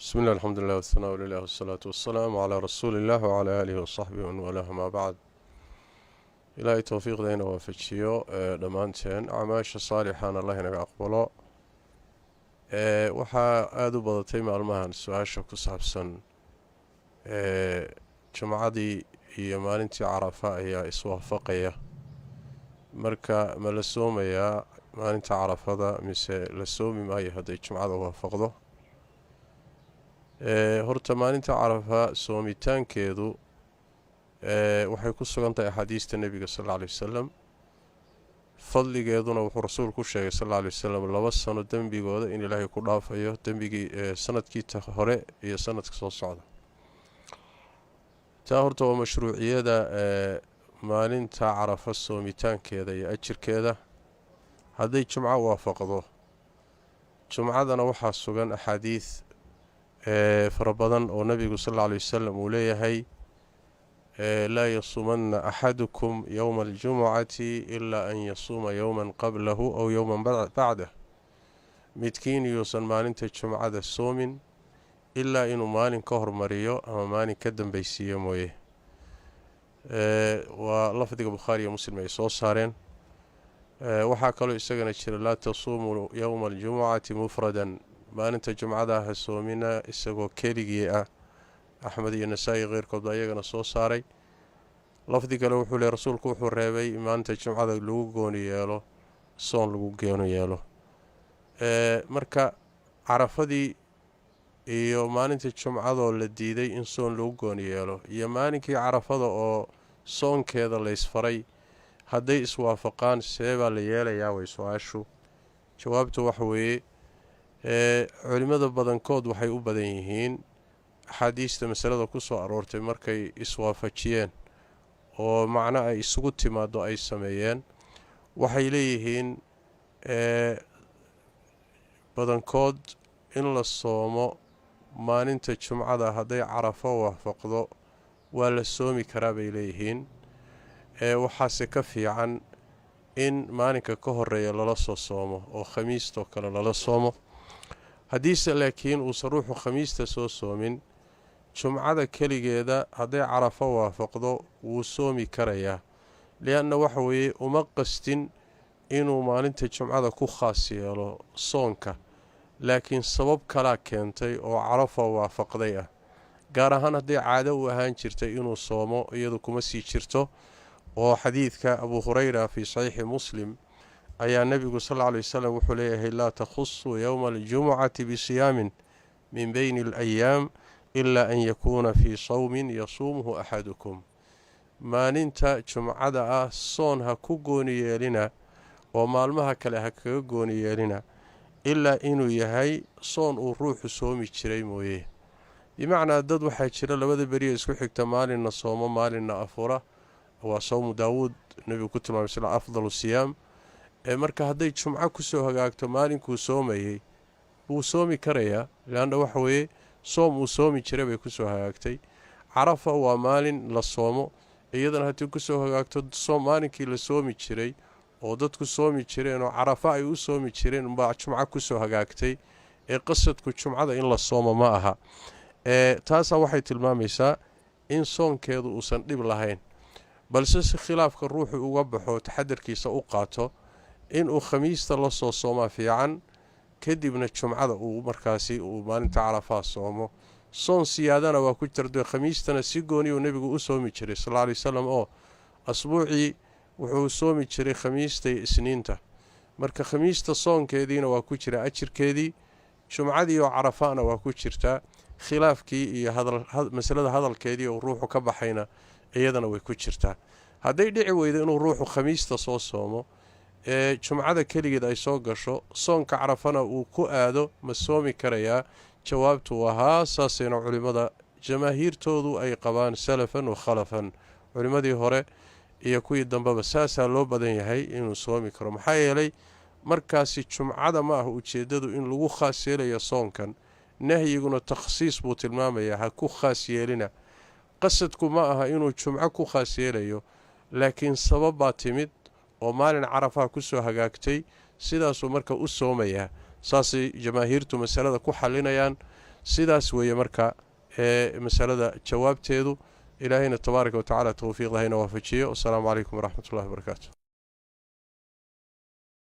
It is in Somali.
بسم الله، الحمد لله، والثناء لله، والصلاة والسلام على رسول الله وعلى آله وصحبه ومن والاه، ما بعد. Ilaahay towfiiqdayna waafajiyo dhammaanteen, acmaasha saalixana Allah inaga aqbalo. Waxaa aada u badatay maalmahan su-aasha ku saabsan jumcadii iyo maalintii Carafa ayaa iswaafaqaya. Marka ma la soomayaa maalinta Carafada mise la soomi maayo hadday jumcada waafaqdo? Horta maalinta Carafa soomitaankeedu waxay ku sugan tahay axaadiista Nebiga sal alla alay wasalam. Fadligeeduna wuxuu Rasuulku ku sheegay sal alla alay wasalam 2 sano dembigooda in Ilaahay ku dhaafayo, dembigii sanadkii hore iyo sanadka soo socda. Taa horta waa mashruuciyada maalinta Carafa soomitaankeeda iyo ajirkeeda hadday jumco waafaqdo. Jumcadana waxaa sugan axaadiid fara badan oo Nebigu sal alla alay wasalam uu leeyahay: "Laa yasuumanna axadukum yowma aljumucati ilaa an yasuuma yowman qablahu aw yowman bacdah. Midkiin yuusan maalinta jumcada soomin ilaa inuu maalin ka hormariyo ama maalin ka dambeysiiyo mooye. Waa lafdiga Bukhaari iyo Muslim ay soo saareen. Waxaa kaloo isagana jira: "Laa tasuumuu yowma aljumucati mufradan." Maalinta jumcada ha soomina isagoo keligii ah. Axmed iyo Nasaa-i keyrkood baa iyagana soo saaray. Lafdi kale wuxuu leey Rasuulku wuxuu reebay maalinta jumcada lagu gooni yeelo soon, lagu gooni yeelo. Marka Carafadii iyo maalinta jumcadoo la diiday in soon lagu gooni yeelo iyo maalinkii Carafada oo soonkeeda laysfaray hadday iswaafaqaan, see baa la yeelayaa? Way su-aashu. Jawaabtu waxa weeye, culimmada badankood waxay u badan yihiin axaadiista masalada ku soo aroortay markay iswaafajiyeen oo macno ay isugu timaado ay sameeyeen, waxay leeyihiin badankood in la soomo maalinta jumcada hadday Carafo waafaqdo waa la soomi karaa bay leeyihiin. Waxaase ka fiican in maalinka ka horeeya lala soo soomo oo khamiistoo kale lala soomo. Haddiise laakiin uusan ruuxu khamiista soo soomin, jumcada keligeeda hadday Carafo waafaqdo wuu soomi karayaa, lianna waxa weeye uma qastin inuu maalinta jumcada ku khaas yeelo soonka, laakiin sabab kalaa keentay oo Carafa waafaqday ah. Gaar ahaan hadday caado u ahaan jirtay inuu soomo, iyadu kuma sii jirto. Oo xadiidka Abu Hurayra fii Saxiixi Muslim ayaa Nebigu sal alla alay wasalam wuxuu leeyahay: "Laa takhusuu yowma aljumucati bisiyaamin min beyni alayaam ilaa an yakuuna fii sawmin yasuumuhu axadukum." Maalinta jumcada ah soon ha ku gooni yeelina oo maalmaha kale ha kaga gooni yeelina, ilaa inuu yahay soon uu ruuxu soomi jiray mooye. Bimacnaa, dad waxaa jira labada beriya isku xigta maalinna soomo, maalinna afura. Waa sawmu Daawuud Nebigu ku tilmaamay sida afdalu siyaam. Marka hadday jumco kusoo hagaagto maalinkuu soomayey, wuu soomi karayaa, leanna waxa weeye soom uu soomi jiray bay kusoo hagaagtay. Carafa waa maalin la soomo, iyadana haddii kusoo hagaagto soom maalinkii la soomi jiray oo dadku soomi jireen oo Carafa ay u soomi jireen unbaa jumco kusoo hagaagtay, ee qasadku jumcada in la soomo ma aha. Taasaa waxay tilmaamaysaa in soonkeedu uusan dhib lahayn, balse si khilaafka ruuxu uga baxo, taxadarkiisa u qaato, inuu khamiista la soo soomaa fiican, kadibna jumcada uu markaasi uu maalinta Carafaa soomo. Soon siyaadana waa ku jirto. Khamiistana si gooniyuu Nebigu u soomi jiray sal alla alay wasalam, oo asbuucii wuxuu soomi jiray khamiista iyo Isniinta. Marka khamiista soonkeediina waa ku jira ajirkeedii, jumcadii oo Carafana waa ku jirtaa, khilaafkii iyo masalada hadalkeedii oo ruuxu ka baxayna iyadana way ku jirtaa. Hadday dhici weydo inuu ruuxu khamiista soo soomo ee jumcada keligeed ay soo gasho, soonka Carafana uu ku aado, ma soomi karayaa? Jawaabtu waa haa. Saasayna culimmada jamaahiirtoodu ay qabaan, salafan wa khalafan, culimmadii hore iyo kuwii dambeba saasaa loo badan yahay inuu soomi karo. Maxaa yeelay, markaasi jumcada ma ah ujeeddadu in lagu khaas yeelayo soonkan. Nahyiguna takhsiis buu tilmaamayaa, ha ku khaas yeelina. Qasadku ma aha inuu jumco ku khaas yeelayo, laakiin sabab baa timid oo maalin Carafaha kusoo hagaagtay, sidaasuu marka u soomayaa. Saasay jamaahiirtu masalada ku xalinayaan. Sidaas weeye marka ee masalada jawaabteedu. Ilaahayna tabaaraka wa tacaala towfiiqda hayna waafajiyo. Wasalaamu calaykum waraxmatullahi wabarakaatu.